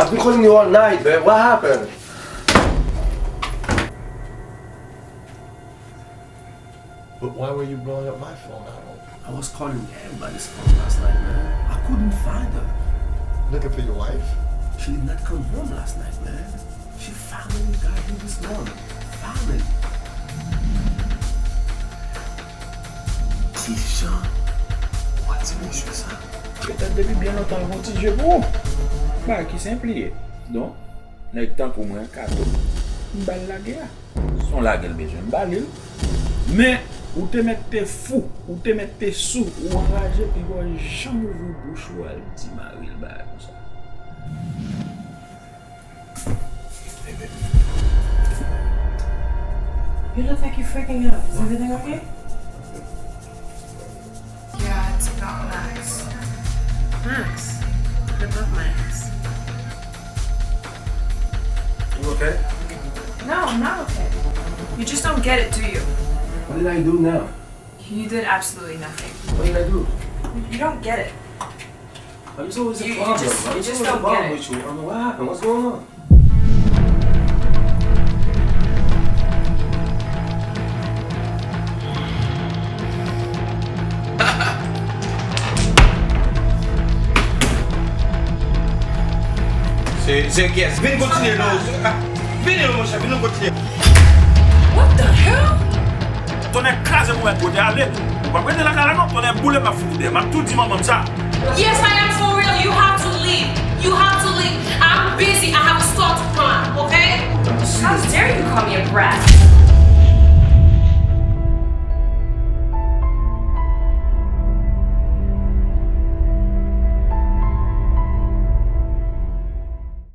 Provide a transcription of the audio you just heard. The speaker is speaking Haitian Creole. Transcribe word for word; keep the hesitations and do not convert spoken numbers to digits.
I've been calling you all night, man. What happened? But why were you blowing up my phone? I don't. I was calling everybody's phone last night, man. I couldn't find her. Looking for your wife? She did not come home last night, man. She finally got here this morning. Finally. Ti Jan, ou pa ti mesye sa. Petèt depi byen lontan l gon ti je pou ou. Bagay ki senp li ye. Donk, nèg tankou mwen, kado, m ba l lage a. Se yon lage l bezwen, m ba li l. Men, ou te mèt te fou, ou te mèt te sou, ou anraje, pi w janm ouvri bouch ou al di mari l bagay konsa. You look like you're freaking out. Is everything okay? Yeah, I took out my ex. My ex? What about my ex? You okay? No, I'm not okay. You just don't get it, do you? What did I do now? You did absolutely nothing. What did I do? You don't get it. I'm just always a You- you problem. just- I'm you just just always a don't get problem it. With you. I mean, what happened? What's going on? Se, se kyès? Vin kontinye non. Vini non monchè, vin nou kontinye. What the hell? Tonnè kraze m ou mèt kote ale. Ou p ap rete lakay la non, tonnè boule m ap fini dèyè. M ap tou di manman m sa. Yes, I am for real. You have to leave. You have to leave. I'm busy. I have a store to run.